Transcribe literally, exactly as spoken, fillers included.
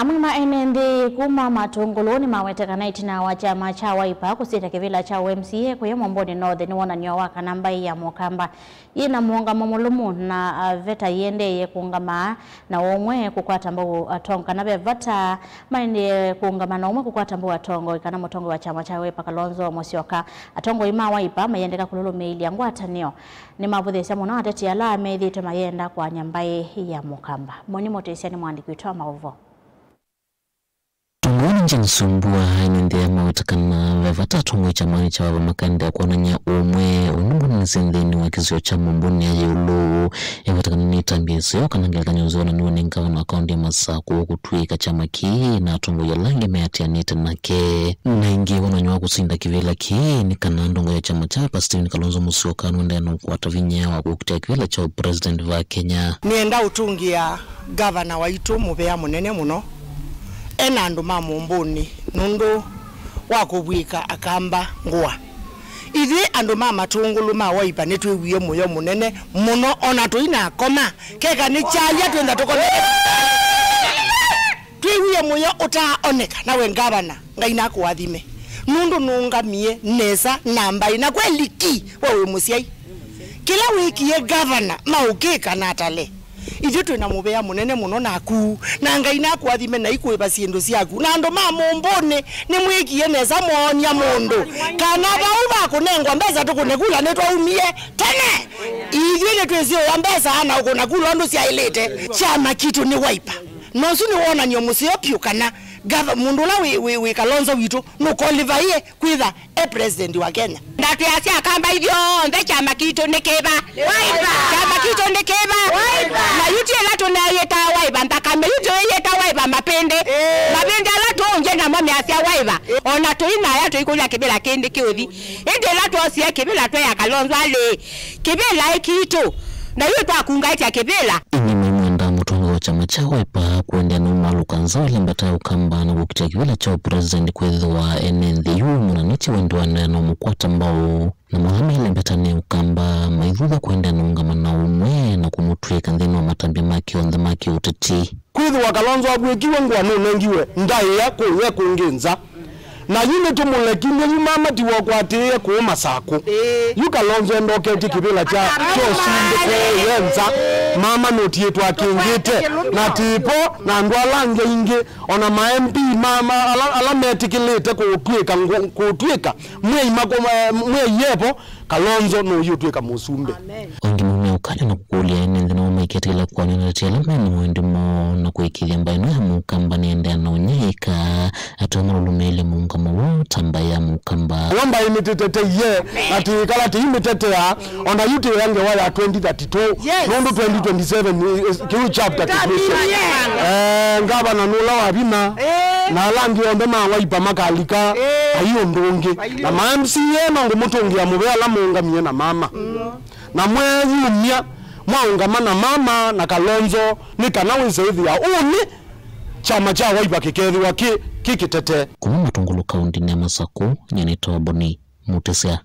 Amwe ma ene nthĩ kuma Matũngũlũ nĩmawete kana ĩtina wa kyama kya Wiper kũsĩta kĩvĩla kya U M C A kũya Mũmbũnĩ North nĩ wonany'o wa kana mbaĩ ya Mũkamba yĩ na mũũngamo mũlũmu na, ah, veta yĩendeeye kũũngama na ũmwe kũkwata mbau atongoi, kana ve vata maendee kũũngama na ũmwe kũkwata mbau atongoi, kana mũtongoi wa kyama kya Wiper Kalonzo Musyoka. Atongoi ma Wiper mayendeka kũlũlũmĩĩlya ngwatanĩo nĩmavũthĩĩsya mũno ateti ala methĩĩtwe mayenda kũany'a mbaĩ ya Mũkamba. Moni Mũtĩsya nĩ mũandĩki witũ wa maũvoo. Mũtongoi James Mbua ene nthĩ aya maweta kana ve vata atongoi kyamanĩ kya Wiper makaendeea kwonany'a ũmwe ũndũ mbũnĩ nthĩnĩ wa kĩsio kya Mũmbũnĩ ya ĩũlũ. Eweta kana nĩ ĩtambya ĩseo kana ngelekany'o nzeo na nĩw'o nĩ ngavana wa kaũntĩ ya Masakũ kũtw'ĩka kyama kĩĩ na atongoi ala angĩ meatĩanĩte nake. Na ĩngĩ wonany'o wa kũsinda kĩvĩla kĩĩ nĩ kana ndongo ya kyama kya Wiper Stephen Kalonzo Musyoka nũendee na ũkwata vinya wa kũkitĩa kĩvĩla kya president va Kenya. Nĩenda ũtũngĩa ngavana waitũ mũvea mũnene mũno, e na andũ ma Mũmbũnĩ nũndũ wa kũvw'ĩka Akamba ngũa. Ithyĩ andũ ma Matũngũlũ ma Wiper nĩtwĩwie mũyo mũnene mũno, ona tũinakoma, keka nĩ kyalya twĩntha tũkomete. Twĩwie mũyo ũtaaoneka, nawe ngavana, Ngai nakũathime, nũndũ nũũngamie nesa na mbaĩ, na kweli ki we wĩ mũsyai. Kĩla wĩkie ngavana maũkĩka na atale. Ithyĩ twĩ na mũvea mũnene mũno naku, na Ngai nakũathime na ikũĩva syĩndũ syaku. Na andũ ma Mũmbũnĩ nĩmwĩkie nesa mwoonia mũndũ kana vau va kũnengwa mbesa tũkũne kula nĩtwaumie tene. Ithyĩ nĩtwĩsĩ ũya mbesa na ũkũna kula ũndũ syaĩlĩte. Kyama kitũ nĩ Wiper. Na ũsu nĩ wonany'o mũseo vyũ kana gava-, mũndũ ũla wĩ, wĩ, wĩ Kalonzo witũ nũkolivaie kwĩtha e president wa Kenya. Ndatwĩasya Akamba ithyonthe kyama kitũ nĩ kĩva? Wiper. Kyama kitũ nĩ kĩva? Wiper. Na yu ti ĩla tũneeyĩtaa Wiper nthakame, yu tũyĩtaa Wiper mapĩndĩ. Ĩĩ. Mapĩndĩ ala tũũngye namo measya Wiper. Ĩĩ. O na tũinaya tũikũlya kĩvĩla kĩndĩ kĩũthi. Ĩndĩ ĩla twosie kĩvĩla tweea Kalonzo alĩ, kĩvĩla ĩ kitũ. Na yu twakungaĩtya kĩvĩla. Ĩndĩ maimwenda mũtongoi wa kyama kya Wiper kũendeea na ũmalũka nza wa ĩlembeta ya Ũkamba na kũkitĩa kĩvĩla kya ũpresident kwĩthĩwa ene nthĩ yu monanĩtye wendi wa nene na ũmũkwata mbau. Na moo ala me ĩlembetanĩ ya Ũkamba maithutha kũendeea na ũngama na ũmwe na kũmũtw'ĩka nthĩnĩ wa matambya make onthe ma kĩũteti. Kwĩthĩwa Kalonzo avw'ĩkiwe ngũa nũnengiwe ndaĩa kũũ e kũngĩ nza. Na yu nĩtũmũlekilye yu mama ti wokwatĩĩe kũũ Masakũ. Ĩĩ. Yu Kalonzo endoketye kĩvĩla kya, kya ũsumbĩ kũũ ye nza. Mama nũtiĩtwe akĩngĩte na tĩvo na andũ ala angĩ aingĩ, o na ma M P ma, ma, ala, ala metĩkĩlĩte kũũtw'ĩka ngũ-, kũũtw'ĩka mwei makũ-, eh, mwei yevo. Kalonzo nũyĩũtw'ĩka mũsumbĩ. Amen. Angĩ maumya ũkany'o na kũkũlya ene nthĩ nĩmo maiketĩkĩla kũany'a na ateti ala me na wendi moo na kũĩkĩĩthya mbaĩ ĩno ya Mũkamba nĩendeea na ũnyaĩĩka, ateo malũlũmĩĩlye mũũngamo woo ta mbaĩ ya Mũkamba. Yo mbaĩ nĩtĩteteiye na tĩĩkala tĩimĩtetea, o na yu tĩĩa ngewa ya twenty thirty-two, yes, nũndũ twenty twenty-seven, eh, kĩu chapter kĩkwĩsya. Yes. Eh, ngavana nũla wa vinya, eh, na ala angĩ onthe ma Wiper makalika, eh, ai ũndũ ũngĩ. Na ma M C A no ngũmũtũngĩa mũvea ala mũũngamie na mama. Mm. Na mweyumya, mwaũngama na mama na Kalonzo, nĩ kana wĩse ĩthĩa ũnĩ kyama kya Wiper kĩkethĩwa kĩ, kĩ kĩtete. Kuma Matũngũlũ kaũntĩnĩ ya Masakũ, nyie nĩtawa Boni Mũtĩsya.